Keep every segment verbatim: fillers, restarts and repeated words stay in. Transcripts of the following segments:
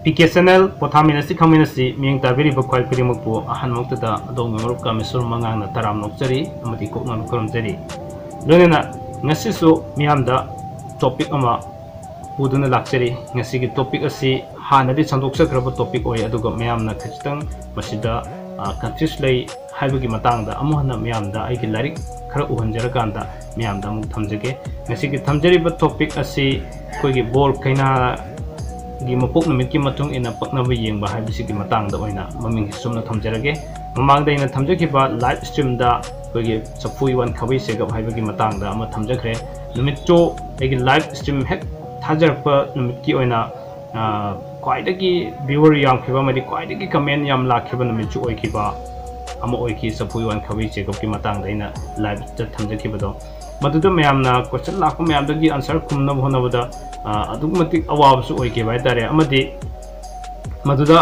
P K channel ꯄꯣꯊꯥꯃꯤꯟꯅꯁꯤ ꯈꯪꯃꯤꯟꯅꯁꯤ ꯃꯤꯠꯌꯦꯡ ꯇꯥꯕꯤꯔꯤꯕ ꯈ꯭ꯋꯥꯏ ꯈꯨꯗꯤꯡꯃꯛꯄꯨ ꯑꯍꯟꯃꯛꯇꯗ ꯑꯗꯣꯝꯒꯤ ꯃꯔꯨꯞ ꯀꯥꯃꯦꯁꯣꯔ ꯃꯉꯥꯡꯅ ꯇꯔꯥꯝꯅ ꯑꯣꯛꯆꯔꯤ ꯑꯃꯗꯤ ꯀꯣꯛꯅꯅ ꯈꯨꯔꯨꯝꯖꯔꯤ꯫ ꯂꯣꯏꯅꯅ ꯉꯁꯤꯁꯨ ꯃꯤꯌꯥꯝꯗ ꯇꯣꯄꯤꯛ ꯑꯃ ꯄꯨꯗꯨꯅ ꯂꯥꯛꯆꯔꯤ꯫ ꯉꯁꯤꯒꯤ ꯇꯣꯄꯤꯛ ꯑꯁꯤ ꯍꯥꯟꯅꯗꯤ ꯁꯟꯗꯣꯛꯆꯈ꯭ꯔꯕ ꯇꯣꯄꯤꯛ ꯑꯣꯏ, ꯑꯗꯨꯒ ꯃꯌꯥꯝꯅ ꯈꯖꯤꯛꯇꯪ ꯃꯁꯤꯗ ꯀꯟꯐ꯭ꯌꯨꯁ ꯂꯩ ꯍꯥꯏꯕꯒꯤ ꯃꯇꯥꯡꯗ ꯑꯃꯨꯛ ꯍꯟꯅ ꯃꯌꯥꯝꯗ ꯑꯩꯒꯤ ꯂꯥꯏꯔꯤꯛ ꯈꯔ ꯎꯍꯟꯖꯔꯀꯥꯟꯗ ꯃꯌꯥꯝꯗ ꯑꯃꯨꯛ ꯊꯝꯖꯒꯦ꯫ ꯉꯁꯤꯒꯤ ꯊꯝꯖꯔꯤꯕ ꯇꯣꯄꯤꯛ ꯑꯁꯤ ꯑꯩꯈꯣꯏꯒꯤ ꯕꯣꯔ ꯀꯩꯅꯥꯒꯤ ꯃꯄꯣꯛ ꯅꯨꯃꯤꯠꯀꯤ ꯃꯇꯨꯡ ꯏꯟꯅ ꯄꯛꯅꯕ ꯌꯦꯡꯕ ꯍꯥꯏꯕꯁꯤꯒꯤ ꯃꯇꯥꯡꯗ ꯑꯣꯏꯅ ꯃꯃꯤꯡ ꯆꯨꯝꯅ ꯊꯝꯖꯔꯒꯦ꯫ ꯃꯃꯥꯡꯗ ꯑꯩꯅ ꯊꯝꯖꯈꯤꯕ ꯂꯥꯏꯚ ꯁ꯭ꯇ꯭ꯔꯤꯝꯗ ꯑꯩꯈꯣꯏꯒꯤ ꯆꯐꯨ ꯏꯋꯥꯟ ꯈꯥꯕꯩ ꯆꯦꯒꯞ ꯍꯥꯏꯕꯒꯤ ꯃꯇꯥꯡꯗ ꯑꯃ ꯊꯝꯖꯈ꯭ꯔꯦ꯫ ꯅꯨꯃꯤꯠꯇꯨ ꯑꯩꯒꯤ ꯂꯥꯏꯚ ꯁ꯭ꯇ꯭ꯔꯤꯝ ꯍꯦꯛ ꯊꯥꯖꯔꯛꯄ ꯅꯨꯃꯤꯠꯀꯤ ꯑꯣꯏꯅ ꯈ꯭ꯋꯥꯏꯗꯒꯤ ꯚ꯭ꯌꯨꯋꯔ ꯌꯥꯝꯈꯤꯕ ꯑꯃꯗꯤ ꯈ꯭ꯋꯥꯏꯗꯒꯤ ꯀꯃꯦꯟ ꯌꯥꯝ ꯂꯥꯛꯈꯤꯕ ꯅꯨꯃꯤꯠꯁꯨ ꯑꯣꯏꯈꯤꯕ ꯑꯃ ꯑꯣꯏꯈꯤ꯫ ꯆꯐꯨ ꯏꯋꯥꯟ ꯈꯥꯕꯩ ꯆꯦꯒꯞꯀꯤ ꯃꯇꯥꯡꯗ ꯑꯩꯅ ꯂꯥꯏꯚꯇ ꯊꯝꯖꯈꯤꯕꯗꯣ, ꯃꯗꯨꯗ ꯃꯌꯥꯝꯅ ꯀꯣꯏꯁꯟ ꯂꯥꯛꯄ ꯃꯌꯥꯝꯗꯒꯤ ꯑꯟꯁꯔ ꯈꯨꯝꯅꯕ ꯍꯣꯠꯅꯕꯗ ꯑꯗꯨꯛꯀꯤ ꯃꯇꯤꯛ ꯑꯋꯥꯕꯁꯨ ꯑꯣꯏꯈꯤꯕ ꯍꯥꯏꯇꯥꯔꯦ꯫ ꯑꯃꯗꯤ ꯃꯗꯨꯗ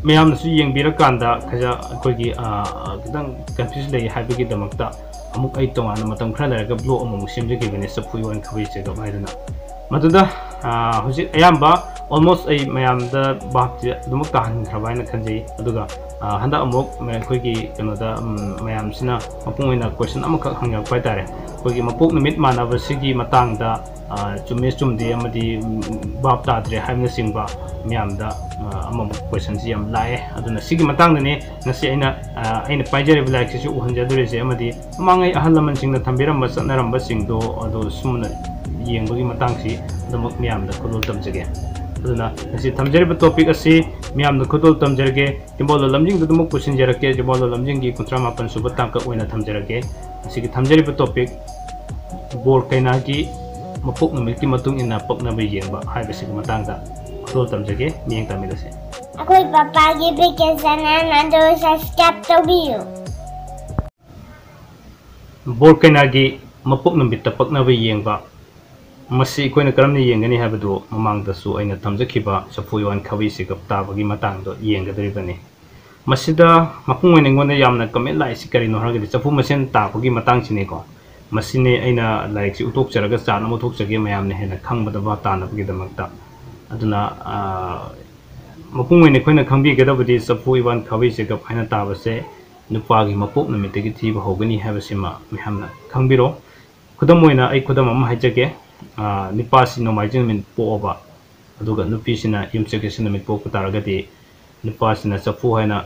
ꯃꯌꯥꯝꯅꯁꯨ ꯌꯦꯡꯕꯤꯔꯀꯥꯟꯗ ꯈꯔ ꯑꯩꯈꯣꯏꯒꯤ ꯈꯤꯇꯪ ꯀꯟꯐ꯭ꯌꯨꯁ ꯂꯩ ꯍꯥꯏꯕꯒꯤꯗꯃꯛꯇ ꯑꯃꯨꯛ ꯑꯩ ꯇꯣꯉꯥꯟꯅ ꯃꯇꯝ ꯈꯔ ꯂꯩꯔꯒ ꯕ꯭ꯂꯣꯒ ꯑꯃꯃꯨꯛ ꯁꯦꯝꯖꯈꯤꯕꯅꯤ ꯆꯐꯨ ꯏꯋꯥꯟ ꯈꯥꯕꯩ ꯆꯦꯒꯞ ꯍꯥꯏꯗꯅ꯫ ꯃꯗꯨꯗ ꯍꯧꯖꯤꯛ ꯑꯌꯥꯝꯕ ꯑꯣꯜꯃꯣꯁ ꯑꯩ ꯃꯌꯥꯝꯗ ꯚꯥꯞꯇꯤ ꯑꯗꯨꯃꯛ ꯇꯥꯍꯟꯈ꯭ꯔꯕ ꯍꯥꯏꯅ ꯈꯟꯖꯩ꯫ ꯑꯗꯨꯒ ꯍꯟꯗꯛ ꯑꯃꯨꯛ ꯑꯩꯈꯣꯏꯒꯤ ꯀꯩꯅꯣꯗ ꯃꯌꯥꯝꯁꯤꯅ ꯃꯄꯨꯡ ꯑꯣꯏꯅ ꯀꯣꯏꯁꯟ ꯑꯃꯈꯛ ꯍꯪꯉꯛꯄ ꯍꯥꯏꯇꯥꯔꯦ꯫ ꯑꯩꯈꯣꯏꯒꯤ ꯃꯄꯣꯛ ꯅꯨꯃꯤꯠ ꯃꯥꯟꯅꯕꯁꯤꯒꯤ ꯃꯇꯥꯡꯗ ꯆꯨꯝꯃꯦ ꯆꯨꯝꯗꯦ ꯑꯃꯗꯤ ꯚꯥꯞ ꯇꯥꯗ꯭ꯔꯦ ꯍꯥꯏꯕꯅꯆꯤꯡꯕ ꯃꯌꯥꯝꯗ ꯑꯃꯃꯨꯛ ꯀꯣꯏꯁꯟꯁꯤ ꯌꯥꯝ ꯂꯥꯛꯑꯦ꯫ ꯑꯗꯨꯅ ꯁꯤꯒꯤ ꯃꯇꯥꯡꯗꯅꯤ ꯉꯁꯤ ꯑꯩꯅ ꯑꯩꯅ ꯄꯥꯏꯖꯔꯤꯕ ꯂꯥꯏꯔꯤꯛꯁꯤꯁꯨ ꯎꯍꯟꯖꯗꯣꯔꯤꯁꯦ꯫ ꯑꯃꯗꯤ ꯃꯃꯥꯡꯉꯩ ꯑꯍꯜ ꯂꯃꯟꯁꯤꯡꯅ ꯊꯝꯕꯤꯔꯝꯕ ꯆꯠꯅꯔꯝꯕꯁꯤꯡꯗꯣ ꯑꯗꯨ ꯁꯨꯝꯅ ꯌꯦꯡꯕꯒꯤ ꯃꯇꯥꯡꯁꯤ ꯑꯗꯨꯃꯛ ꯃꯤꯌꯥꯝꯗ ꯈꯨꯗꯣꯜ ꯇꯝꯖꯒꯦ꯫ ꯑꯗꯨꯅ ꯉꯁꯤ ꯊꯝꯖꯔꯤꯕ ꯇꯣꯄꯤꯛ ꯑꯁꯤ ꯃꯤꯌꯥꯝꯗ ꯈꯨꯗꯣꯜ ꯇꯝꯖꯔꯒꯦ꯫ ꯆꯤꯝꯕꯥꯜ ꯂꯣꯜꯂꯝꯁꯤꯡꯗꯨ ꯑꯗꯨꯃꯛ ꯄꯨꯁꯤꯟꯖꯔꯛꯀꯦ꯫ ꯆꯤꯝꯕꯥꯜ ꯂꯣꯜꯂꯝꯁꯤꯡꯒꯤ ꯀꯨꯟꯊ꯭ꯔꯥ ꯃꯥꯄꯟ ꯁꯨꯕ ꯇꯥꯡꯀꯛ ꯑꯣꯏꯅ ꯊꯝꯖꯔꯛꯀꯦ꯫ ꯉꯁꯤꯒꯤ ꯊꯝꯖꯔꯤꯕ ꯇꯣꯄꯤꯛ ꯕꯣꯔ ꯀꯩꯅꯥꯒꯤ ꯃꯄꯣꯛ ꯅꯨꯃꯤꯠꯀꯤ ꯃꯇꯨꯡ ꯏꯟꯅ ꯄꯛꯅꯕ ꯌꯦꯡꯕ ꯍꯥꯏꯕꯁꯤꯒꯤ ꯃꯇꯥꯡꯗ ꯈꯨꯗꯣꯜ ꯇꯝꯖꯒꯦ꯫ ꯃꯤꯠꯌꯦꯡ ꯇꯥꯃꯤꯟꯅꯁꯦ꯫ ꯑꯩꯈꯣꯏ ꯄꯄꯥꯒꯤ ꯄꯤ ꯀꯦ ꯆꯦꯅꯦꯜ ꯑꯗꯨ ꯁꯕꯁꯀ꯭ꯔꯥꯏꯕ ꯇꯧꯕꯤꯌꯨ꯫ ꯕꯣꯔ ꯀꯩꯅꯥꯒꯤ ꯃꯄꯣꯛ ꯅꯨꯃꯤꯠꯇ ꯄꯛꯅꯕ ꯌꯦꯡꯕ꯫ ꯃꯁꯤ ꯑꯩꯈꯣꯏꯅ ꯀꯔꯝꯅ ꯌꯦꯡꯒꯅꯤ ꯍꯥꯏꯕꯗꯨ ꯃꯃꯥꯡꯗꯁꯨ ꯑꯩꯅ ꯊꯝꯖꯈꯤꯕ ꯆꯐꯨ ꯏꯋꯥꯟ ꯈꯥꯕꯩ ꯆꯦꯒꯞ ꯇꯥꯕꯒꯤ ꯃꯇꯥꯡꯗꯣ ꯌꯦꯡꯒꯗꯧꯔꯤꯕꯅꯤ꯫ ꯃꯁꯤꯗ ꯃꯄꯨꯡ ꯑꯣꯏꯅ ꯑꯩꯉꯣꯟꯗ ꯌꯥꯝꯅ ꯀꯃꯦꯟ ꯂꯥꯛꯏꯁꯤ ꯀꯔꯤꯅꯣ ꯍꯥꯏꯔꯒꯗꯤ ꯆꯐꯨ ꯃꯁꯦꯟ ꯇꯥꯕꯒꯤ ꯃꯇꯥꯡꯁꯤꯅꯤꯀꯣ꯫ ꯃꯁꯤꯅꯤ ꯑꯩꯅ ꯂꯥꯏꯔꯤꯛꯁꯤ ꯎꯠꯊꯣꯛꯆꯔꯒ ꯆꯥꯔꯠ ꯑꯃ ꯎꯠꯊꯣꯛꯆꯒꯦ ꯃꯌꯥꯝꯅ ꯍꯦꯟꯅ ꯈꯪꯕꯗ ꯚꯥꯞ ꯇꯥꯅꯕꯒꯤꯗꯃꯛꯇ꯫ ꯑꯗꯨꯅ ꯃꯄꯨꯡ ꯑꯣꯏꯅ ꯑꯩꯈꯣꯏꯅ ꯈꯪꯕꯤꯒꯗꯕꯗꯤ ꯆꯐꯨ ꯏꯋꯥꯟ ꯈꯥꯕꯩ ꯆꯦꯒꯞ ꯍꯥꯏꯅ ꯇꯥꯕꯁꯦ ꯅꯨꯄꯥꯒꯤ ꯃꯄꯣꯛ ꯅꯨꯃꯤꯠꯇꯒꯤ ꯊꯤꯕ ꯍꯧꯒꯅꯤ ꯍꯥꯏꯕꯁꯤꯃ ꯃꯌꯥꯝꯅ ꯈꯪꯕꯤꯔꯣ꯫ ꯈꯨꯗꯝ ꯑꯣꯏꯅ ꯑꯩ ꯈꯨꯗꯝ ꯑꯃ ꯍꯥꯏꯖꯒꯦ꯫ ꯑꯥ, ꯅꯨꯄꯥꯁꯤ ꯅꯣꯡꯃꯥꯏꯖꯤꯡ ꯅꯨꯃꯤꯠ ꯄꯣꯛꯑꯕ, ꯑꯗꯨꯒ ꯅꯨꯄꯤꯁꯤꯅ ꯌꯨꯝꯁꯀꯩꯁ ꯅꯨꯃꯤꯠ ꯄꯣꯛꯄ ꯇꯥꯔꯒꯗꯤ ꯅꯨꯄꯥꯁꯤꯅ ꯆꯐꯨ ꯍꯥꯏꯅ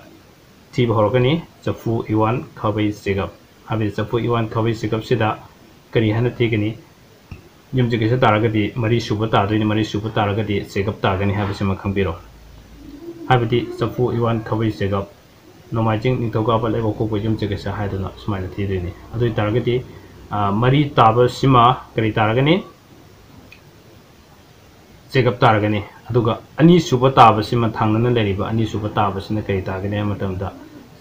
ꯊꯤꯕ ꯍꯧꯔꯛꯀꯅꯤ꯫ ꯆꯐꯨ ꯏꯋꯥꯟ ꯈꯥꯕꯩ ꯆꯦꯒꯞ ꯍꯥꯏꯕꯗꯤ ꯆꯐꯨ ꯏꯋꯥꯟ ꯈꯥꯕꯩ ꯆꯦꯒꯞꯁꯤꯗ ꯀꯔꯤ ꯍꯥꯏꯅ ꯊꯤꯒꯅꯤ? ꯌꯨꯝꯁꯀꯩꯁ ꯇꯥꯔꯒꯗꯤ ꯃꯔꯤ ꯁꯨꯕ ꯇꯥꯗꯣꯏꯅꯤ, ꯃꯔꯤ ꯁꯨꯕ ꯇꯥꯔꯒꯗꯤ ꯆꯦꯒꯞ ꯇꯥꯒꯅꯤ ꯍꯥꯏꯕꯁꯤꯃ ꯈꯪꯕꯤꯔꯣ꯫ ꯍꯥꯏꯕꯗꯤ ꯆꯐꯨ ꯏꯋꯥꯟ ꯈꯥꯕꯩ ꯆꯦꯒꯞ, ꯅꯣꯡꯃꯥꯏꯖꯤꯡ ꯅꯤꯡꯊꯧꯀꯥꯕ ꯂꯩꯕꯥꯛꯄꯣꯛꯄ ꯌꯨꯝꯁꯀꯩꯁ ꯍꯥꯏꯗꯨꯅ ꯁꯨꯃꯥꯏꯅ ꯊꯤꯗꯣꯏꯅꯤ꯫ ꯑꯗꯨ ꯑꯣꯏ ꯇꯥꯔꯒꯗꯤ, ꯑꯥ, ꯃꯔꯤ ꯇꯥꯕꯁꯤꯃ ꯀꯔꯤ ꯇꯥꯔꯒꯅꯤ? ꯆꯦꯒꯞ ꯇꯥꯔꯒꯅꯤ꯫ ꯑꯗꯨꯒ ꯑꯅꯤꯁꯨꯕ ꯇꯥꯕꯁꯤꯃ, ꯊꯪꯅꯅ ꯂꯩꯔꯤꯕ ꯑꯅꯤꯁꯨꯕ ꯇꯥꯕꯁꯤꯅ ꯀꯔꯤ ꯇꯥꯒꯅꯤ ꯍꯥꯏꯕ ꯃꯇꯝꯗ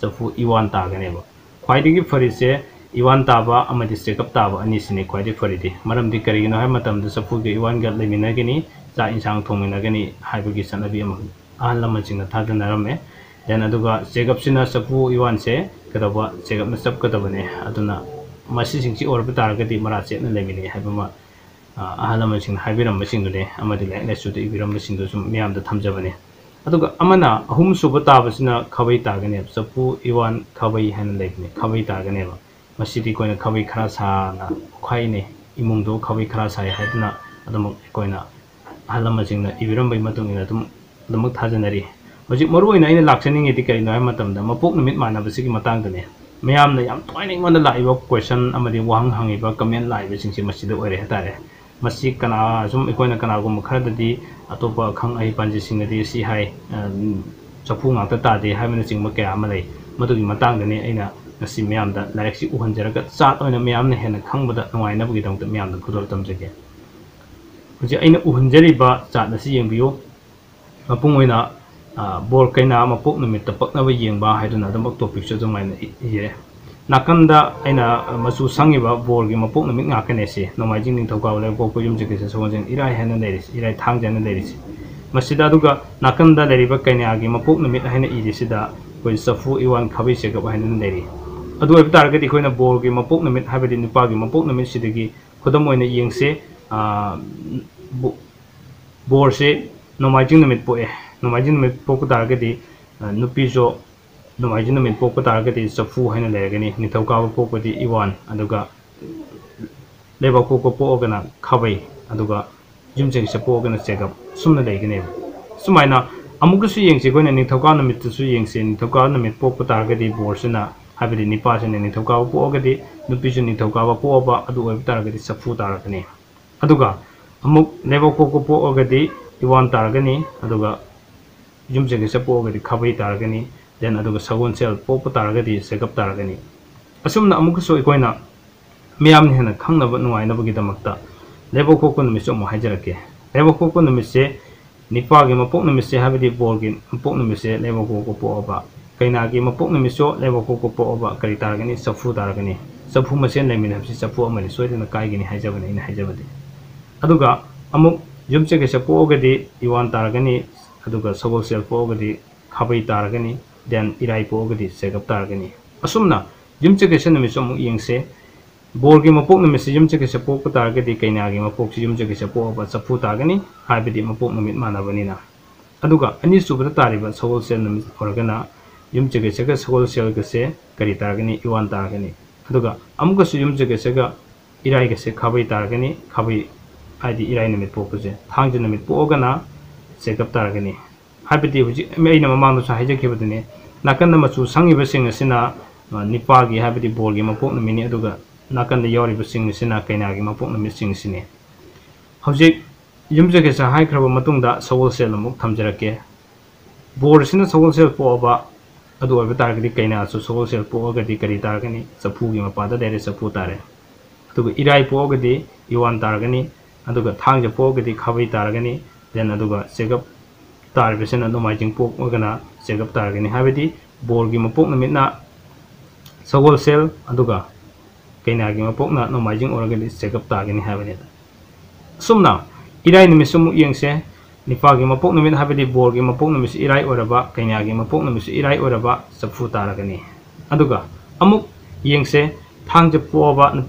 ꯆꯐꯨ ꯏꯋꯥꯟ ꯇꯥꯒꯅꯦꯕ꯫ ꯈ꯭ꯋꯥꯏꯗꯒꯤ ꯐꯔꯤꯁꯦ ꯏꯋꯥꯟ ꯇꯥꯕ ꯑꯃꯗꯤ ꯆꯦꯒꯞ ꯇꯥꯕ ꯑꯅꯤꯁꯤꯅꯤ ꯈ꯭ꯋꯥꯏꯗꯒꯤ ꯐꯔꯤꯗꯤ꯫ ꯃꯔꯝꯗꯤ ꯀꯔꯤꯒꯤꯅꯣ ꯍꯥꯏꯕ ꯃꯇꯝꯗ ꯆꯐꯨꯒ ꯏꯋꯥꯟꯒ ꯂꯩꯃꯤꯟꯅꯒꯅꯤ, ꯆꯥꯛ ꯏꯟꯁꯥꯡ ꯊꯣꯡꯃꯤꯟꯅꯒꯅꯤ ꯍꯥꯏꯕꯒꯤ ꯆꯠꯅꯕꯤ ꯑꯃ ꯑꯍꯜ ꯂꯃꯟꯁꯤꯡꯅ ꯊꯥꯖꯅꯔꯝꯃꯦ꯫ Then ꯑꯗꯨꯒ ꯆꯦꯒꯞꯁꯤꯅ ꯆꯐꯨ ꯏꯋꯥꯟꯁꯦ ꯀꯩꯗꯧꯕ, ꯆꯦꯒꯞꯅ ꯆꯞꯀꯗꯕꯅꯦ꯫ ꯑꯗꯨꯅ ꯃꯁꯤꯁꯤꯡꯁꯤ ꯑꯣꯏꯔꯕ ꯇꯥꯔꯒꯗꯤ ꯃꯔꯥ ꯆꯦꯠꯅ ꯂꯩꯃꯤꯟꯅꯩ ꯍꯥꯏꯕ ꯑꯃ ꯑ, ꯑꯍꯜ ꯂꯃꯟꯁꯤꯡꯅ ꯍꯥꯏꯕꯤꯔꯝꯕꯁꯤꯡꯗꯨꯅꯦ, ꯑꯃꯗꯤ ꯂꯥꯏꯔꯤꯛ ꯂꯥꯏꯁꯨꯗ ꯏꯕꯤꯔꯝꯕꯁꯤꯡꯗꯨꯁꯨ ꯃꯤꯌꯥꯝꯗ ꯊꯝꯖꯕꯅꯦ꯫ ꯑꯗꯨꯒ ꯑꯃꯅ ꯑꯍꯨꯝꯁꯨꯕ ꯇꯥꯕꯁꯤꯅ ꯈꯥꯕꯩ ꯇꯥꯒꯅꯦꯕ꯫ ꯆꯐꯨ ꯏꯋꯥꯟ ꯈꯥꯕꯩ ꯍꯥꯏꯅ ꯂꯩꯕꯅꯦ, ꯈꯥꯕꯩ ꯇꯥꯒꯅꯦꯕ꯫ ꯃꯁꯤꯗꯤ ꯑꯩꯈꯣꯏꯅ ꯈꯥꯕꯩ ꯈꯔ ꯁꯥꯅ ꯈꯥꯏꯅꯩ, ꯏꯃꯨꯡꯗꯣ ꯈꯥꯕꯩ ꯈꯔ ꯁꯥꯏ ꯍꯥꯏꯗꯨꯅ ꯑꯗꯨꯃꯛ ꯑꯩꯈꯣꯏꯅ ꯑꯍꯜ ꯂꯃꯟꯁꯤꯡꯅ ꯏꯕꯤꯔꯝꯕꯒꯤ ꯃꯇꯨꯡ ꯏꯟꯅ ꯑꯗꯨꯝ, ꯑꯗꯨꯃꯛ ꯊꯥꯖꯅꯔꯤ꯫ ꯍꯧꯖꯤꯛ ꯃꯔꯨꯑꯣꯏꯅ ꯑꯩꯅ ꯂꯥꯛꯆꯅꯤꯡꯉꯤꯗꯤ ꯀꯔꯤꯅꯣ ꯍꯥꯏꯕ ꯃꯇꯝꯗ ꯃꯄꯣꯛ ꯅꯨꯃꯤꯠ ꯃꯥꯟꯅꯕꯁꯤꯒꯤ ꯃꯇꯥꯡꯗꯅꯦ꯫ ꯃꯌꯥꯝꯅ ꯌꯥꯝ ꯇꯣꯏꯅ ꯑꯩꯉꯣꯟꯗ ꯂꯥꯛꯏꯕ question ꯑꯃꯗꯤ ꯋꯥꯍꯪ ꯍꯪꯉꯤꯕ comment ꯂꯥꯛꯏꯕꯁꯤꯡꯁꯦ ꯃꯁꯤꯗ ꯑꯣꯏꯔꯦ ꯍꯥꯏꯇꯥꯔꯦ꯫ ꯃꯁꯤ ꯀꯅꯥ, ꯁꯨꯝ ꯑꯩꯈꯣꯏꯅ ꯀꯅꯥꯒꯨꯝꯕ ꯈꯔꯗꯗꯤ, ꯑꯇꯣꯞꯄ ꯑꯈꯪ ꯑꯍꯩ ꯄꯥꯟꯖꯤꯁꯤꯡꯅꯗꯤ ꯁꯤ ꯍꯥꯏ, ꯑ, ꯆꯐꯨ ꯉꯥꯛꯇ ꯇꯥꯗꯦ ꯍꯥꯏꯕꯅꯆꯤꯡꯕ ꯀꯌꯥ ꯑꯃ ꯂꯩ꯫ ꯃꯗꯨꯒꯤ ꯃꯇꯥꯡꯗꯅꯤ ꯑꯩꯅ ꯉꯁꯤ ꯃꯌꯥꯝꯗ ꯂꯥꯏꯔꯤꯛꯁꯤ ꯎꯍꯟꯖꯔꯒ ꯆꯥꯠ ꯑꯣꯏꯅ ꯃꯌꯥꯝꯅ ꯍꯦꯟꯅ ꯈꯪꯕꯗ ꯅꯨꯡꯉꯥꯏꯅꯕꯒꯤꯗꯃꯛꯇ ꯃꯌꯥꯝꯗ ꯈꯨꯗꯣꯜ ꯇꯝꯖꯒꯦ꯫ ꯍꯧꯖꯤꯛ ꯑꯩꯅ ꯎꯍꯟꯖꯔꯤꯕ ꯆꯥꯠ ꯑꯁꯤ ꯌꯦꯡꯕꯤꯌꯨ꯫ ꯃꯄꯨꯡ ꯑꯣꯏꯅ, ꯑ, ꯕꯣꯔ ꯀꯩꯅꯥ ꯃꯄꯣꯛ ꯅꯨꯃꯤꯠꯇ ꯄꯛꯅꯕ ꯌꯦꯡꯕ ꯍꯥꯏꯗꯨꯅ ꯑꯗꯨꯃꯛ topicꯁꯨ ꯑꯗꯨꯃꯥꯏꯅ ꯏ-, ꯏꯔꯦ꯫ ꯅꯥꯀꯟꯗ ꯑꯩꯅ, ꯑ, ꯃꯆꯨ ꯁꯪꯉꯤꯕ ꯕꯣꯔꯒꯤ ꯃꯄꯣꯛ ꯅꯨꯃꯤꯠ ꯉꯥꯛꯀꯅꯦ ꯁꯤ꯫ ꯅꯣꯡꯃꯥꯏꯖꯤꯡ ꯅꯤꯡꯊꯧꯀꯥꯕ ꯂꯩꯕꯥꯛꯄꯣꯛꯄ ꯌꯨꯝꯁꯀꯩꯁ ꯁꯒꯣꯜꯁꯦꯜ ꯏꯔꯥꯏ ꯍꯥꯏꯅ ꯂꯩꯔꯤꯁꯤ, ꯏꯔꯥꯏ ꯊꯥꯡꯖ ꯍꯥꯏꯅ ꯂꯩꯔꯤꯁꯤ꯫ ꯃꯁꯤꯗ ꯑꯗꯨꯒ ꯅꯥꯀꯟꯗ ꯂꯩꯔꯤꯕ ꯀꯩꯅꯥꯒꯤ ꯃꯄꯣꯛ ꯅꯨꯃꯤꯠ ꯍꯥꯏꯅ ꯏꯔꯤꯁꯤꯗ ꯑꯩꯈꯣꯏ ꯆꯐꯨ ꯏꯋꯥꯟ ꯈꯥꯕꯩ ꯆꯦꯒꯞ ꯍꯥꯏꯗꯨꯅ ꯂꯩꯔꯤ꯫ ꯑꯗꯨ ꯑꯣꯏꯕ ꯇꯥꯔꯒꯗꯤ ꯑꯩꯈꯣꯏꯅ ꯕꯣꯔꯒꯤ ꯃꯄꯣꯛ ꯅꯨꯃꯤꯠ ꯍꯥꯏꯕꯗꯤ ꯅꯨꯄꯥꯒꯤ ꯃꯄꯣꯛ ꯅꯨꯃꯤꯠꯁꯤꯗꯒꯤ ꯈꯨꯗꯝ ꯑꯣꯏꯅ ꯌꯦꯡꯁꯦ꯫ ꯑ, ꯕꯣ-, ꯕꯣꯔꯁꯦ ꯅꯣꯡꯃꯥꯏꯖꯤꯡ ꯅꯨꯃꯤꯠ ꯄꯣꯛꯑꯦ꯫ ꯅꯣꯡꯃꯥꯏꯖꯤꯡ ꯅꯨꯃꯤꯠ ꯄꯣꯛꯄ ꯇꯥꯔꯒꯗꯤ, ꯑ, ꯅꯨꯄꯤꯁꯨ ꯅꯣꯡꯃꯥꯏꯖꯤꯡ ꯅꯨꯃꯤꯠ ꯄꯣꯛꯄ ꯇꯥꯔꯒꯗꯤ ꯆꯐꯨ ꯍꯥꯏꯅ ꯂꯩꯔꯒꯅꯤ, ꯅꯤꯡꯊꯧꯀꯥꯕ ꯄꯣꯛꯄꯗꯤ ꯏꯋꯥꯟ, ꯑꯗꯨꯒ ꯂꯩꯕꯥꯛꯄꯣꯛꯄ ꯄꯣꯛꯑꯒꯅ ꯈꯥꯕꯩ, ꯑꯗꯨꯒ ꯌꯨꯝꯁꯀꯩꯁ ꯄꯣꯛꯑꯒꯅ ꯆꯦꯒꯞ, ꯁꯨꯝꯅ ꯂꯩꯒꯅꯦꯕ꯫ ꯁꯨꯃꯥꯏꯅ ꯑꯃꯨꯛꯀꯁꯨ ꯌꯦꯡꯁꯤ, ꯑꯩꯈꯣꯏꯅ ꯅꯤꯡꯊꯧꯀꯥ ꯅꯨꯃꯤꯠꯇꯁꯨ ꯌꯦꯡꯁꯤ꯫ ꯅꯤꯡꯊꯧꯀꯥ ꯅꯨꯃꯤꯠ ꯄꯣꯛꯄ ꯇꯥꯔꯒꯗꯤ ꯕꯣꯔꯁꯤꯅ, ꯍꯥꯏꯕꯗꯤ ꯅꯤꯄꯥꯁꯤꯅ ꯅꯤꯡꯊꯧꯀꯥꯕ ꯄꯣꯛꯑꯒꯗꯤ, ꯅꯨꯄꯤꯁꯨ ꯅꯤꯡꯊꯧꯀꯥꯕ ꯄꯣꯛꯑꯕ ꯑꯗꯨ ꯑꯣꯏꯕ ꯇꯥꯔꯒꯗꯤ ꯆꯐꯨ ꯇꯥꯔꯛꯀꯅꯤ꯫ ꯑꯗꯨꯒ ꯑꯃꯨꯛ ꯂꯩꯕꯥꯛꯄꯣꯛꯄ ꯄꯣꯛꯑꯒꯗꯤ ꯏꯋꯥꯟ ꯇꯥꯔꯒꯅꯤ, ꯑꯗꯨꯒ ꯌꯨꯝꯁꯀꯩꯁ ꯄꯣꯛꯑꯒꯗꯤ ꯈꯥꯕꯩ ꯇꯥꯔꯒꯅꯤ, then ꯑꯗꯨꯒ ꯁꯒꯣꯜꯁꯦꯜ ꯄꯣꯛꯄ ꯇꯥꯔꯒꯗꯤ ꯆꯦꯒꯞ ꯇꯥꯔꯒꯅꯤ꯫ ꯑꯁꯨꯝꯅ ꯑꯃꯨꯛꯀꯁꯨ ꯑꯩꯈꯣꯏꯅ ꯃꯤꯌꯥꯝꯅ ꯍꯦꯟꯅ ꯈꯪꯅꯕ ꯅꯨꯡꯉꯥꯏꯅꯕꯒꯤꯗꯃꯛꯇ ꯂꯩꯕꯥꯛꯄꯣꯛꯄ ꯅꯨꯃꯤꯠꯁꯨ ꯑꯃꯨꯛ ꯍꯥꯏꯖꯔꯛꯀꯦ꯫ ꯂꯩꯕꯥꯛꯄꯣꯛꯄ ꯅꯨꯃꯤꯠꯁꯦ ꯅꯤꯄꯥꯒꯤ ꯃꯄꯣꯛ ꯅꯨꯃꯤꯠꯁꯦ, ꯍꯥꯏꯕꯗꯤ ꯕꯣꯔꯒꯤ ꯃꯄꯣꯛ ꯅꯨꯃꯤꯠꯁꯦ ꯂꯩꯕꯥꯛꯄꯣꯛꯄ ꯄꯣꯛꯑꯕ, ꯀꯩꯅꯥꯒꯤ ꯃꯄꯣꯛ ꯅꯨꯃꯤꯠꯁꯨ ꯂꯩꯕꯥꯛꯄꯣꯛꯄ ꯄꯣꯛꯑꯕ ꯀꯔꯤ ꯇꯥꯔꯒꯅꯤ? ꯆꯐꯨ ꯇꯥꯔꯒꯅꯤ꯫ ꯆꯐꯨ ꯃꯁꯦꯟ ꯂꯩꯃꯤꯟꯅꯕꯁꯤ ꯆꯐꯨ ꯑꯃꯅꯤ, ꯁꯣꯏꯗꯅ ꯀꯥꯏꯒꯅꯤ ꯍꯥꯏꯖꯕꯅꯤ ꯑꯩꯅ ꯍꯥꯏꯖꯕꯗꯤ꯫ ꯑꯗꯨꯒ ꯑꯃꯨꯛ ꯌꯨꯝꯁꯀꯩꯁ ꯄꯣꯛꯑꯒꯗꯤ ꯏꯋꯥꯟ ꯇꯥꯔꯒꯅꯤ, ꯑꯗꯨꯒ ꯁꯒꯣꯜꯁꯦꯜ ꯄꯣꯛꯑꯒꯗꯤ ꯈꯥꯕꯩ ꯇꯥꯔꯒꯅꯤ, then ꯏꯔꯥꯏ ꯄꯣꯛꯑꯒꯗꯤ ꯆꯦꯒꯞ ꯇꯥꯔꯒꯅꯤ꯫ ꯑꯁꯨꯝꯅ ꯌꯨꯝꯁꯀꯩꯁ ꯅꯨꯃꯤꯠꯁꯨ ꯑꯃꯨꯛ ꯌꯦꯡꯁꯦ꯫ ꯕꯣꯔꯒꯤ ꯃꯄꯣꯛ ꯅꯨꯃꯤꯠꯁꯤ ꯌꯨꯝꯁꯀꯩꯁ ꯄꯣꯛꯄ ꯇꯥꯔꯒꯗꯤ ꯀꯩꯅꯥꯒꯤ ꯃꯄꯣꯛꯁꯤ ꯌꯨꯝꯁꯀꯩꯁ ꯄꯣꯛꯑꯕ ꯆꯐꯨ ꯇꯥꯒꯅꯤ, ꯍꯥꯏꯕꯗꯤ ꯃꯄꯣꯛ ꯅꯨꯃꯤꯠ ꯃꯥꯟꯅꯕꯅꯤꯅ꯫ ꯑꯗꯨꯒ ꯑꯅꯤꯁꯨꯕꯗ ꯇꯥꯔꯤꯕ ꯁꯒꯣꯜꯁꯦꯜ ꯅꯨꯃꯤꯠ ꯑꯣꯏꯔꯒꯅ ꯌꯨꯝꯁꯀꯩꯁꯒ ꯁꯒꯣꯜꯁꯦꯜꯒꯁꯦ ꯀꯔꯤ ꯇꯥꯔꯒꯅꯤ? ꯏꯋꯥꯟ ꯇꯥꯔꯒꯅꯤ꯫ ꯑꯗꯨꯒ ꯑꯃꯨꯛꯀꯁꯨ ꯌꯨꯝꯁꯀꯩꯁꯒ ꯏꯔꯥꯏꯒꯁꯦ ꯈꯥꯕꯩ ꯇꯥꯔꯒꯅꯤ꯫ ꯈꯥꯕꯩ ꯍꯥꯏꯗꯤ ꯏꯔꯥꯏ ꯅꯨꯃꯤꯠ ꯄꯣꯛꯄꯁꯦ꯫ ꯊꯥꯡꯖ ꯅꯨꯃꯤꯠ ꯄꯣꯛꯑꯒꯅ ꯆꯦꯒꯞ ꯇꯥꯔꯒꯅꯤ꯫ ꯍꯥꯏꯕꯗꯤ ꯍꯧꯖꯤꯛ ꯑꯩꯅ ꯃꯃꯥꯡꯗꯁꯨ ꯍꯥꯏꯖꯈꯤꯕꯗꯨꯅꯤ, ꯅꯥꯀꯟꯗ ꯃꯆꯨ ꯁꯪꯉꯤꯕꯁꯤꯡ ꯑꯁꯤꯅ, ꯑ, ꯅꯤꯄꯥꯒꯤ, ꯍꯥꯏꯕꯗꯤ ꯕꯣꯔꯒꯤ ꯃꯄꯣꯛ ꯅꯨꯃꯤꯠꯅꯤ, ꯑꯗꯨꯒ ꯅꯥꯀꯟꯗ ꯌꯥꯎꯔꯤꯕꯁꯤꯡ ꯑꯁꯤꯅ ꯀꯩꯅꯥꯒꯤ ꯃꯄꯣꯛ ꯅꯨꯃꯤꯠꯁꯤꯡꯁꯤꯅꯤ꯫ ꯍꯧꯖꯤꯛ ꯌꯨꯝꯁꯀꯩꯁ ꯍꯥꯏꯈ꯭ꯔꯕ ꯃꯇꯨꯡꯗ ꯁꯒꯣꯜꯁꯦꯜ ꯑꯃꯨꯛ ꯊꯝꯖꯔꯛꯀꯦ꯫ ꯕꯣꯔꯁꯤꯅ ꯁꯒꯣꯜꯁꯦꯜ ꯄꯣꯛꯑꯕ ꯑꯗꯨ ꯑꯣꯏꯕ ꯇꯥꯔꯒꯗꯤ ꯀꯩꯅꯥꯁꯨ ꯁꯒꯣꯜꯁꯦꯜ ꯄꯣꯛꯑꯒꯗꯤ ꯀꯔꯤ ꯇꯥꯔꯒꯅꯤ? ꯆꯐꯨꯒꯤ ꯃꯄꯥꯗ ꯂꯩꯔꯦ, ꯆꯐꯨ ꯇꯥꯔꯦ꯫ ꯑꯗꯨꯒ ꯏꯔꯥꯏ ꯄꯣꯛꯑꯒꯗꯤ ꯏꯋꯥꯟ ꯇꯥꯔꯒꯅꯤ, ꯑꯗꯨꯒ ꯊꯥꯡꯖ ꯄꯣꯛꯑꯒꯗꯤ ꯈꯥꯕꯩ ꯇꯥꯔꯒꯅꯤ, then ꯑꯗꯨꯒ ꯆꯦꯒꯞ ꯇꯥꯔꯤꯕꯁꯤꯅ ꯅꯣꯡꯃꯥꯏꯖꯤꯡ ꯄꯣꯛꯑꯒꯅ ꯆꯦꯒꯞ ꯇꯥꯔꯒꯅꯤ꯫ ꯍꯥꯏꯕꯗꯤ ꯕꯣꯔꯒꯤ ꯃꯄꯣꯛ ꯅꯨꯃꯤꯠꯅ ꯁꯒꯣꯜꯁꯦꯜ, ꯑꯗꯨꯒ ꯀꯩꯅꯥꯒꯤ ꯃꯄꯣꯛꯅ ꯅꯣꯡꯃꯥꯏꯖꯤꯡ ꯑꯣꯏꯔꯒꯗꯤ ꯆꯦꯒꯞ ꯇꯥꯒꯅꯤ ꯍꯥꯏꯕꯅꯤꯗ꯫ ꯑꯁꯨꯝꯅ ꯏꯔꯥꯏ ꯅꯨꯃꯤꯠꯁꯨ ꯑꯃꯨꯛ ꯌꯦꯡꯁꯦ꯫ ꯅꯤꯄꯥꯒꯤ ꯃꯄꯣꯛ ꯅꯨꯃꯤꯠ, ꯍꯥꯏꯕꯗꯤ ꯕꯣꯔꯒꯤ ꯃꯄꯣꯛ ꯅꯨꯃꯤꯠꯁꯨ ꯏꯔꯥꯏ ꯑꯣꯏꯔꯕ, ꯀꯩꯅꯥꯒꯤ ꯃꯄꯣꯛ ꯅꯨꯃꯤꯠꯁꯨ ꯏꯔꯥꯏ ꯑꯣꯏꯔꯕ ꯆꯐꯨ ꯇꯥꯔꯒꯅꯤ꯫ ꯑꯗꯨꯒ ꯑꯃꯨꯛ ꯌꯦꯡꯁꯦ, ꯊꯥꯡꯖ ꯄꯣꯛꯑꯕ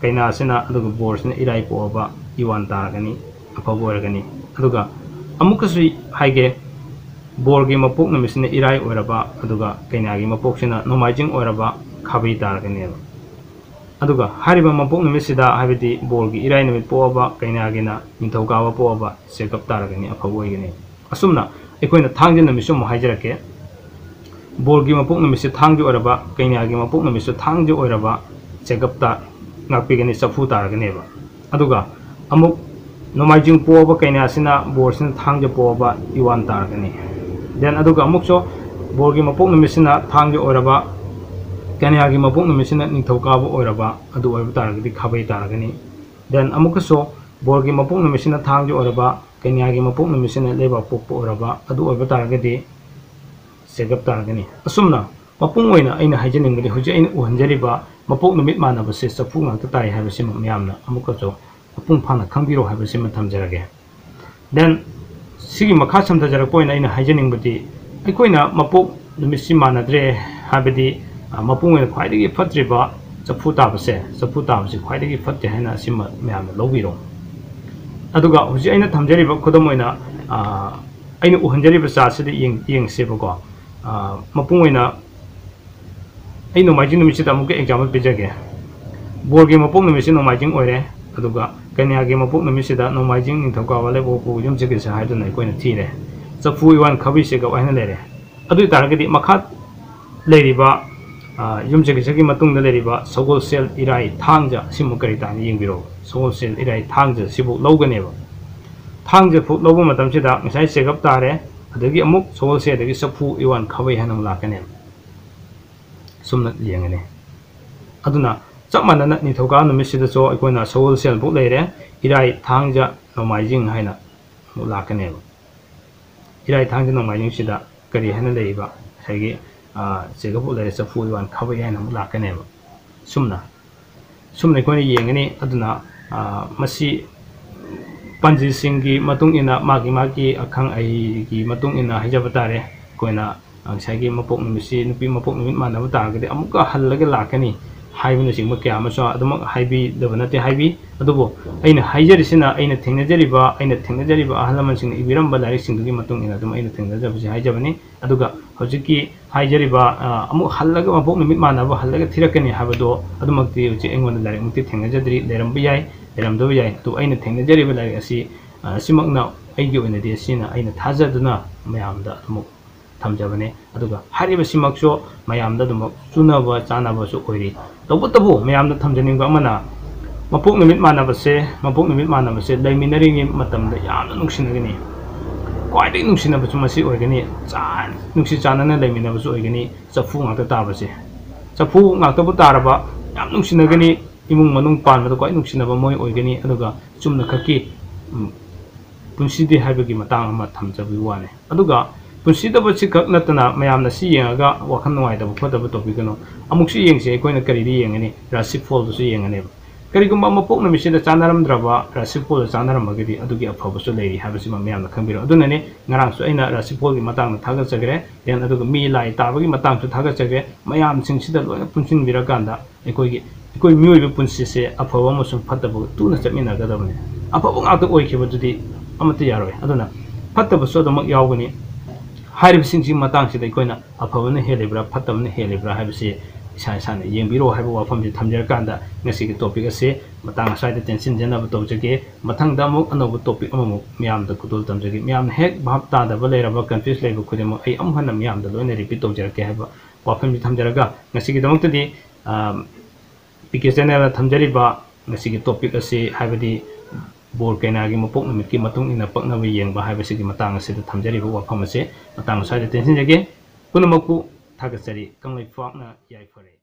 ꯀꯩꯅꯥꯁꯤꯅ, ꯑꯗꯨꯒ ꯕꯣꯔꯁꯤꯅ ꯏꯔꯥꯏ ꯄꯣꯛꯑꯕ ꯏꯋꯥꯟ ꯇꯥꯔꯒꯅꯤ, ꯑꯐꯕ ꯑꯣꯏꯔꯒꯅꯤ꯫ ꯑꯗꯨꯒ ꯑꯃꯨꯛꯀꯁꯨ ꯍꯥꯏꯒꯦ, ꯕꯣꯔꯒꯤ ꯃꯄꯣꯛ ꯅꯨꯃꯤꯠꯁꯤꯅ ꯏꯔꯥꯏ ꯑꯣꯏꯔꯕ, ꯑꯗꯨꯒ ꯀꯩꯅꯥꯒꯤ ꯃꯄꯣꯛꯁꯤꯅ ꯅꯣꯡꯃꯥꯏꯖꯤꯡ ꯑꯣꯏꯔꯕ ꯈꯥꯕꯩ ꯇꯥꯔꯒꯅꯦꯕ꯫ ꯑꯗꯨꯒ ꯍꯥꯏꯔꯤꯕ ꯃꯄꯣꯛ ꯅꯨꯃꯤꯠꯁꯤꯗ, ꯍꯥꯏꯕꯗꯤ ꯕꯣꯔꯒꯤ ꯏꯔꯥꯏ ꯅꯨꯃꯤꯠ ꯄꯣꯛꯑꯕ, ꯀꯩꯅꯥꯒꯤꯅ ꯅꯤꯡꯊꯧꯀꯥꯕ ꯄꯣꯛꯑꯕ, ꯆꯦꯒꯞ ꯇꯥꯔꯒꯅꯤ, ꯑꯐꯕ ꯑꯣꯏꯒꯅꯤ꯫ ꯑꯁꯨꯝꯅ ꯑꯩꯈꯣꯏꯅ ꯊꯥꯡꯖ ꯅꯨꯃꯤꯠꯁꯨ ꯑꯃꯨꯛ ꯍꯥꯏꯖꯔꯛꯀꯦ꯫ ꯕꯣꯔꯒꯤ ꯃꯄꯣꯛ ꯅꯨꯃꯤꯠꯁꯦ ꯊꯥꯡꯖ ꯑꯣꯏꯔꯕ, ꯀꯩꯅꯥꯒꯤ ꯃꯄꯣꯛ ꯅꯨꯃꯤꯠꯁꯨ ꯊꯥꯡꯖ ꯑꯣꯏꯔꯕ, ꯆꯦꯒꯞꯇ ꯉꯥꯛꯄꯤꯒꯅꯤ, ꯆꯐꯨ ꯇꯥꯔꯒꯅꯦꯕ꯫ ꯑꯗꯨꯒ ꯑꯃꯨꯛ ꯅꯣꯡꯃꯥꯏꯖꯤꯡ ꯄꯣꯛꯑꯕ ꯀꯩꯅꯥꯁꯤꯅ, ꯕꯣꯔꯁꯤꯅ ꯊꯥꯡꯖ ꯄꯣꯛꯑꯕ, ꯏꯋꯥꯟ ꯇꯥꯔꯒꯅꯤ꯫ Then ꯑꯗꯨꯒ ꯑꯃꯨꯛꯁꯨ ꯕꯣꯔꯒꯤ ꯃꯄꯣꯛ ꯅꯨꯃꯤꯠꯁꯤꯅ ꯊꯥꯡꯖ ꯑꯣꯏꯔꯕ, ꯀꯩꯅꯥꯒꯤ ꯃꯄꯣꯛ ꯅꯨꯃꯤꯠꯁꯤꯅ ꯅꯤꯡꯊꯧꯀꯥꯕ ꯑꯣꯏꯔꯕ, ꯑꯗꯨ ꯑꯣꯏꯕ ꯇꯥꯔꯒꯗꯤ ꯈꯥꯕꯩ ꯇꯥꯔꯒꯅꯤ꯫ Then ꯑꯃꯨꯛꯀꯁꯨ ꯕꯣꯔꯒꯤ ꯃꯄꯣꯛ ꯅꯨꯃꯤꯠꯁꯤꯅ ꯊꯥꯡꯖ ꯑꯣꯏꯔꯕ, ꯀꯩꯅꯥꯒꯤ ꯃꯄꯣꯛ ꯅꯨꯃꯤꯠꯁꯤꯅ ꯂꯩꯕꯥꯛ ꯄꯣꯛꯄ ꯑꯣꯏꯔꯕ, ꯑꯗꯨ ꯑꯣꯏꯕ ꯇꯥꯔꯒꯗꯤ ꯆꯦꯒꯞ ꯇꯥꯔꯒꯅꯤ꯫ ꯑꯁꯨꯝꯅ ꯃꯄꯨꯡ ꯑꯣꯏꯅ ꯑꯩꯅ ꯍꯥꯏꯖꯅꯤꯡꯕꯗꯤ, ꯍꯧꯖꯤꯛ ꯑꯩꯅ ꯎꯍꯟꯖꯔꯤꯕ ꯃꯄꯣꯛ ꯅꯨꯃꯤꯠ ꯃꯥꯟꯅꯕꯁꯦ ꯆꯐꯨ ꯉꯥꯛꯇ ꯇꯥꯏ ꯍꯥꯏꯕꯁꯤꯃ ꯃꯌꯥꯝꯅ ꯑꯃꯨꯛꯀꯁꯨ ꯃꯄꯨꯡ ꯐꯥꯅ ꯈꯪꯕꯤꯔꯣ ꯍꯥꯏꯕꯁꯤꯃ ꯊꯝꯖꯔꯒꯦ꯫ Then ꯁꯤꯒꯤ ꯃꯈꯥ ꯁꯝꯊꯖꯔꯛꯄ ꯑꯣꯏꯅ ꯑꯩꯅ ꯍꯥꯏꯖꯅꯤꯡꯕꯗꯤ, ꯑꯩꯈꯣꯏꯅ ꯃꯄꯣꯛ ꯅꯨꯃꯤꯠꯁꯤ ꯃꯥꯟꯅꯗ꯭ꯔꯦ ꯍꯥꯏꯕꯗꯤ, ꯑ, ꯃꯄꯨꯡ ꯑꯣꯏꯅ ꯈ꯭ꯋꯥꯏꯗꯒꯤ ꯐꯠꯇ꯭ꯔꯤꯕ ꯆꯐꯨ ꯇꯥꯕꯁꯦ, ꯆꯐꯨ ꯇꯥꯕꯁꯤ ꯈ꯭ꯋꯥꯏꯗꯒꯤ ꯐꯠꯇꯦ ꯍꯥꯏꯅ ꯑꯁꯤꯃ ꯃꯌꯥꯝꯅ ꯂꯧꯕꯤꯔꯣ꯫ ꯑꯗꯨꯒ ꯍꯧꯖꯤꯛ ꯑꯩꯅ ꯊꯝꯖꯔꯤꯕ ꯈꯨꯗꯝ ꯑꯣꯏꯅ, ꯑ, ꯑꯩꯅ ꯎꯍꯟꯖꯔꯤꯕ ꯆꯥꯔꯠꯁꯤꯗ ꯌꯦꯡ-, ꯌꯦꯡꯁꯦꯕꯀꯣ꯫ ꯑ, ꯃꯄꯨꯡ ꯑꯣꯏꯅ ꯑꯩ ꯅꯣꯡꯃꯥꯏꯖꯤꯡ ꯅꯨꯃꯤꯠꯁꯤꯗ ꯑꯃꯨꯛꯀ example ꯄꯤꯖꯒꯦ꯫ ꯕꯣꯔꯒꯤ ꯃꯄꯣꯛ ꯅꯨꯃꯤꯠꯁꯤ ꯅꯣꯡꯃꯥꯏꯖꯤꯡ ꯑꯣꯏꯔꯦ, ꯑꯗꯨꯒ ꯀꯩꯅꯥꯒꯤ ꯃꯄꯣꯛ ꯅꯨꯃꯤꯠꯁꯤꯗ ꯅꯣꯡꯃꯥꯏꯖꯤꯡ ꯅꯤꯡꯊꯧꯀꯥꯕ ꯂꯩꯕꯥꯛꯄꯣꯛꯄ ꯌꯨꯝꯁꯀꯩꯁ ꯍꯥꯏꯗꯨꯅ ꯑꯩꯈꯣꯏꯅ ꯊꯤꯔꯦ꯫ ꯆꯐꯨ ꯏꯋꯥꯟ ꯈꯥꯕꯩ ꯆꯦꯒꯞ ꯍꯥꯏꯅ ꯂꯩꯔꯦ꯫ ꯑꯗꯨ ꯑꯣꯏ ꯇꯥꯔꯒꯗꯤ ꯃꯈꯥ ꯂꯩꯔꯤꯕ, ꯑ, ꯌꯨꯝꯁꯀꯩꯁꯒꯤ ꯃꯇꯨꯡꯗ ꯂꯩꯔꯤꯕ ꯁꯒꯣꯜꯁꯦꯜ ꯏꯔꯥꯏ ꯊꯥꯡꯖ ꯑꯁꯤꯃꯨꯛ ꯀꯔꯤ ꯇꯥꯅ ꯌꯦꯡꯕꯤꯔꯣ꯫ ꯁꯒꯣꯜꯁꯦꯜ ꯏꯔꯥꯏ ꯊꯥꯡꯖ ꯁꯤꯕꯨ ꯂꯧꯒꯅꯦꯕ꯫ ꯊꯥꯡꯖ ꯐꯨꯛ ꯂꯧꯕ ꯃꯇꯝꯁꯤꯗ ꯉꯁꯥꯏ ꯆꯦꯒꯞ ꯇꯥꯔꯦ, ꯑꯗꯒꯤ ꯑꯃꯨꯛ ꯁꯒꯣꯜꯁꯦꯜꯗꯒꯤ ꯆꯐꯨ ꯏꯋꯥꯟ ꯈꯥꯕꯩ ꯍꯥꯏꯅ ꯑꯃꯨꯛ ꯂꯥꯛꯀꯅꯦꯕ꯫ ꯁꯨꯝꯅ ꯌꯦꯡꯒꯅꯤ꯫ ꯑꯗꯨꯅ ꯆꯞ ꯃꯥꯟꯅꯅ ꯅꯤꯡꯊꯧꯀꯥ ꯅꯨꯃꯤꯠꯁꯤꯗꯁꯨ ꯑꯩꯈꯣꯏꯅ ꯁꯒꯣꯜꯁꯦꯜ ꯐꯨꯛ ꯂꯩꯔꯦ, ꯏꯔꯥꯏ ꯊꯥꯡꯖ ꯅꯣꯡꯃꯥꯏꯖꯤꯡ ꯍꯥꯏꯅ ꯑꯃꯨꯛ ꯂꯥꯛꯀꯅꯦꯕ꯫ ꯏꯔꯥꯏ ꯊꯥꯡꯖ ꯅꯣꯡꯃꯥꯏꯖꯤꯡꯁꯤꯗ ꯀꯔꯤ ꯍꯥꯏꯅ ꯂꯩꯔꯤꯕ? ꯉꯁꯥꯏꯒꯤ, ꯑ, ꯆꯦꯒꯞ ꯐꯨꯛ ꯂꯩꯔꯦ, ꯆꯐꯨ ꯏꯋꯥꯟ ꯈꯥꯕꯩ ꯍꯥꯏꯅ ꯑꯃꯨꯛ ꯂꯥꯛꯀꯅꯦꯕ꯫ ꯁꯨꯝꯅ, ꯁꯨꯝꯅ ꯑꯩꯈꯣꯏꯅ ꯌꯦꯡꯒꯅꯤ꯫ ꯑꯗꯨꯅ, ꯑ, ꯃꯁꯤ ꯄꯥꯟꯖꯤꯁꯤꯡꯒꯤ ꯃꯇꯨꯡ ꯏꯟꯅ, ꯃꯥꯒꯤ ꯃꯥꯒꯤ ꯑꯈꯪ ꯑꯍꯩꯒꯤ ꯃꯇꯨꯡ ꯏꯟꯅ ꯍꯥꯏꯖꯕ ꯇꯥꯔꯦ, ꯑꯩꯈꯣꯏꯅ, ꯑ, ꯉꯁꯥꯏꯒꯤ ꯃꯄꯣꯛ ꯅꯨꯃꯤꯠꯁꯤ, ꯅꯨꯄꯤ ꯃꯄꯣꯛ ꯅꯨꯃꯤꯠ ꯃꯥꯟꯅꯕ ꯇꯥꯔꯒꯗꯤ ꯑꯃꯨꯛꯀ ꯍꯜꯂꯒ ꯂꯥꯛꯀꯅꯤ꯫ ꯍꯥꯏꯕꯅꯆꯤꯡꯕ ꯀꯌꯥ ꯑꯃꯁꯨ ꯑꯗꯨꯃꯛ ꯍꯥꯏꯕꯤꯗꯕ ꯅꯠꯇꯦ, ꯍꯥꯏꯕꯤ꯫ ꯑꯗꯨꯕꯨ ꯑꯩꯅ ꯍꯥꯏꯖꯔꯤꯁꯤꯅ ꯑꯩꯅ ꯊꯦꯡꯅꯖꯔꯤꯕ, ꯑꯩꯅ ꯊꯦꯡꯅꯖꯔꯤꯕ ꯑꯍꯜ ꯂꯃꯟꯁꯤꯡꯅ ꯏꯕꯤꯔꯝꯕ ꯂꯥꯏꯔꯤꯛꯁꯤꯡꯗꯨꯒꯤ ꯃꯇꯨꯡ ꯏꯟꯅ ꯑꯗꯨꯝ ꯑꯩꯅ ꯊꯦꯡꯅꯖꯕꯁꯤ ꯍꯥꯏꯖꯕꯅꯤ꯫ ꯑꯗꯨꯒ ꯍꯧꯖꯤꯛꯀꯤ ꯍꯥꯏꯖꯔꯤꯕ, ꯑ, ꯑꯃꯨꯛ ꯍꯜꯂꯒ ꯃꯄꯣꯛ ꯅꯨꯃꯤꯠ ꯃꯥꯟꯅꯕ ꯍꯜꯂꯒ ꯊꯤꯔꯛꯀꯅꯤ ꯍꯥꯏꯕꯗꯣ ꯑꯗꯨꯃꯛꯇꯤ ꯍꯧꯖꯤꯛ ꯑꯩꯉꯣꯟꯗ ꯂꯥꯏꯔꯤꯛꯃꯛꯇꯤ ꯊꯦꯡꯅꯖꯗ꯭ꯔꯤ, ꯂꯩꯔꯝꯕ ꯌꯥꯏ, ꯂꯩꯔꯝꯗꯕ ꯌꯥꯏ꯫ ꯑꯗꯨ ꯑꯩꯅ ꯊꯦꯡꯅꯖꯔꯤꯕ ꯂꯥꯏꯔꯤꯛ ꯑꯁꯤ, ꯑ, ꯑꯁꯤꯃꯛꯅ ꯑꯩꯒꯤ ꯑꯣꯏꯅꯗꯤ ꯑꯁꯤꯅ ꯑꯩꯅ ꯊꯥꯖꯗꯨꯅ ꯃꯌꯥꯝꯗ ꯑꯗꯨꯃꯛ ꯊꯝꯖꯕꯅꯤ꯫ ꯑꯗꯨꯒ ꯍꯥꯏꯔꯤꯕꯁꯤꯃꯛꯁꯨ ꯃꯌꯥꯝꯗ ꯑꯗꯨꯃꯛ ꯆꯨꯅꯕ ꯆꯥꯅꯕꯁꯨ ꯑꯣꯏꯔꯤ꯫ ꯇꯧꯕꯇꯕꯨ ꯃꯌꯥꯝꯗ ꯊꯝꯖꯅꯤꯡꯕ ꯑꯃꯅ, ꯃꯄꯣꯛ ꯅꯨꯃꯤꯠ ꯃꯥꯟꯅꯕꯁꯦ, ꯃꯄꯣꯛ ꯅꯨꯃꯤꯠ ꯃꯥꯟꯅꯕꯁꯦ ꯂꯩꯃꯤꯟꯅꯔꯤꯉꯩ ꯃꯇꯝꯗ ꯌꯥꯝꯅ ꯅꯨꯡꯁꯤꯅꯒꯅꯤ꯫ ꯈ꯭ꯋꯥꯏꯗꯒꯤ ꯅꯨꯡꯁꯤꯅꯕꯁꯨ ꯃꯁꯤ ꯑꯣꯏꯒꯅꯤ꯫ ꯆꯥ-, ꯅꯨꯡꯁꯤ ꯆꯥꯟꯅꯅ ꯂꯩꯃꯤꯟꯅꯕꯁꯨ ꯑꯣꯏꯒꯅꯤ꯫ ꯆꯐꯨ ꯉꯥꯛꯇ ꯇꯥꯕꯁꯦ, ꯆꯐꯨ ꯉꯥꯛꯇꯕꯨ ꯇꯥꯔꯕ ꯌꯥꯝ ꯅꯨꯡꯁꯤꯅꯒꯅꯤ꯫ ꯏꯃꯨꯡ ꯃꯅꯨꯡ ꯄꯥꯟꯕꯗ ꯈ꯭ꯋꯥꯏ ꯅꯨꯡꯁꯤꯅꯕ ꯃꯣꯏ ꯑꯣꯏꯒꯅꯤ꯫ ꯑꯗꯨꯒ ꯆꯨꯝꯅ ꯈꯛꯀꯤ, ꯎꯝ, ꯄꯨꯟꯁꯤꯗꯦ ꯍꯥꯏꯕꯒꯤ ꯃꯇꯥꯡ ꯑꯃ ꯊꯝꯖꯕꯒꯤ ꯋꯥꯅꯤ꯫ ꯑꯗꯨꯒ ꯄꯨꯟꯁꯤꯗꯕꯁꯤ ꯈꯛ ꯅꯠꯇꯅ ꯃꯌꯥꯝꯅ ꯁꯤ ꯌꯦꯡꯉꯒ ꯋꯥꯈꯜ ꯅꯨꯡꯉꯥꯏꯇꯕ ꯈꯣꯠꯇꯕ ꯇꯧꯕꯤꯒꯅꯨ꯫ ꯑꯃꯨꯛꯁꯨ ꯌꯦꯡꯁꯤ, ꯑꯩꯈꯣꯏꯅ ꯀꯔꯤꯗ ꯌꯦꯡꯒꯅꯤ? ꯔꯥꯁꯤ ꯐꯣꯜꯗꯁꯨ ꯌꯦꯡꯒꯅꯦꯕ꯫ ꯀꯔꯤꯒꯨꯝꯕ ꯃꯄꯣꯛ ꯅꯨꯃꯤꯠꯁꯤꯗ ꯆꯥꯟꯅꯔꯝꯗ꯭ꯔꯕ, ꯔꯥꯁꯤ ꯐꯣꯜꯗ ꯆꯥꯟꯅꯔꯝꯃꯒꯗꯤ ꯑꯗꯨꯒꯤ ꯑꯐꯕꯁꯨ ꯂꯩꯔꯤ ꯍꯥꯏꯕꯁꯤꯃ ꯃꯌꯥꯝꯅ ꯈꯪꯕꯤꯔꯣ꯫ ꯑꯗꯨꯅꯅꯦ ꯉꯔꯥꯡꯁꯨ ꯑꯩꯅ ꯔꯥꯁꯤ ꯐꯣꯜꯒꯤ ꯃꯇꯥꯡꯗ ꯊꯥꯒꯠꯆꯈ꯭ꯔꯦ꯫ Then ꯑꯗꯨꯒ ꯃꯤ ꯂꯥꯏ ꯇꯥꯕꯒꯤ ꯃꯇꯥꯡꯁꯨ ꯊꯥꯒꯠꯆꯈ꯭ꯔꯦ꯫ ꯃꯌꯥꯝꯁꯤꯡꯁꯤꯗ ꯂꯣꯏꯅ ꯄꯨꯟꯁꯤꯟꯕꯤꯔꯀꯥꯟꯗ ꯑꯩꯈꯣꯏꯒꯤ, ꯑꯩꯈꯣꯏ ꯃꯤꯑꯣꯏꯕ ꯄꯨꯟꯁꯤꯁꯦ ꯑꯐꯕ ꯑꯃꯁꯨꯡ ꯐꯠꯇꯕꯒ ꯇꯨꯅ ꯆꯠꯃꯤꯟꯅꯒꯗꯕꯅꯤ꯫ ꯑꯐꯕ ꯉꯥꯛꯇ ꯑꯣꯏꯈꯤꯕꯗꯨꯗꯤ ꯑꯃꯠꯇ ꯌꯥꯔꯣꯏ꯫ ꯑꯗꯨꯅ ꯐꯠꯇꯕꯁꯨ ꯑꯗꯨꯃꯛ ꯌꯥꯎꯒꯅꯤ꯫ ꯍꯥꯏꯔꯤꯕꯁꯤꯡꯁꯤꯒꯤ ꯃꯇꯥꯡꯁꯤꯗ ꯑꯩꯈꯣꯏꯅ ꯑꯐꯕꯅ ꯍꯦꯜꯂꯤꯕ꯭ꯔꯥ, ꯐꯠꯇꯕꯅ ꯍꯦꯜꯂꯤꯕ꯭ꯔꯥ ꯍꯥꯏꯕꯁꯤ ꯏꯁꯥ ꯏꯁꯥꯅ ꯌꯦꯡꯕꯤꯔꯣ ꯍꯥꯏꯕ ꯋꯥꯐꯝꯁꯤ ꯊꯝꯖꯔꯀꯥꯟꯗ ꯉꯁꯤꯒꯤ topic ꯑꯁꯤ ꯃꯇꯥꯡ ꯑꯁ꯭ꯋꯥꯏꯗ ꯇꯦꯟꯁꯤꯟꯖꯅꯕ ꯇꯧꯖꯒꯦ꯫ ꯃꯊꯪꯗ ꯑꯃꯨꯛ ꯑꯅꯧꯕ topic ꯑꯃꯃꯨꯛ ꯃꯤꯌꯥꯝꯗ ꯈꯨꯗꯣꯜ ꯇꯝꯖꯒꯦ꯫ ꯃꯤꯌꯥꯝꯅ ꯍꯦꯛ ꯚꯥꯞ ꯇꯥꯗꯕ ꯂꯩꯔꯕ, confuse ꯂꯩꯕ ꯈꯨꯗꯤꯡꯃꯛ ꯑꯩ ꯑꯃꯨꯛ ꯍꯟꯅ ꯃꯤꯌꯥꯝꯗ ꯂꯣꯏꯅ repeat ꯇꯧꯖꯔꯛꯀꯦ ꯍꯥꯏꯕ ꯋꯥꯐꯝꯁꯤ ꯊꯝꯖꯔꯒ ꯉꯁꯤꯒꯤꯗꯃꯛꯇꯗꯤ, ꯑ, ꯄꯤ ꯀꯦ channelꯅ ꯊꯝꯖꯔꯤꯕ ꯉꯁꯤꯒꯤ topic ꯑꯁꯤ, ꯍꯥꯏꯕꯗꯤ ꯕꯣꯔ ꯀꯩꯅꯥꯒꯤ ꯃꯄꯣꯛ ꯅꯨꯃꯤꯠꯀꯤ ꯃꯇꯨꯡ ꯏꯟꯅ ꯄꯛꯅꯕ ꯌꯦꯡꯕ ꯍꯥꯏꯕꯁꯤꯒꯤ ꯃꯇꯥꯡ ꯑꯁꯤꯗ ꯊꯝꯖꯔꯤꯕ ꯋꯥꯐꯝ ꯑꯁꯤ ꯃꯇꯥꯡ ꯑꯁ꯭ꯋꯥꯏꯗ ꯇꯦꯟꯁꯤꯟꯖꯒꯦ꯫ ꯄꯨꯝꯅꯃꯛꯄꯨ ꯊꯥꯒꯠꯆꯔꯤ꯫ ꯀꯪꯂꯩꯄꯥꯛꯅ ꯌꯥꯏꯐꯔꯦ꯫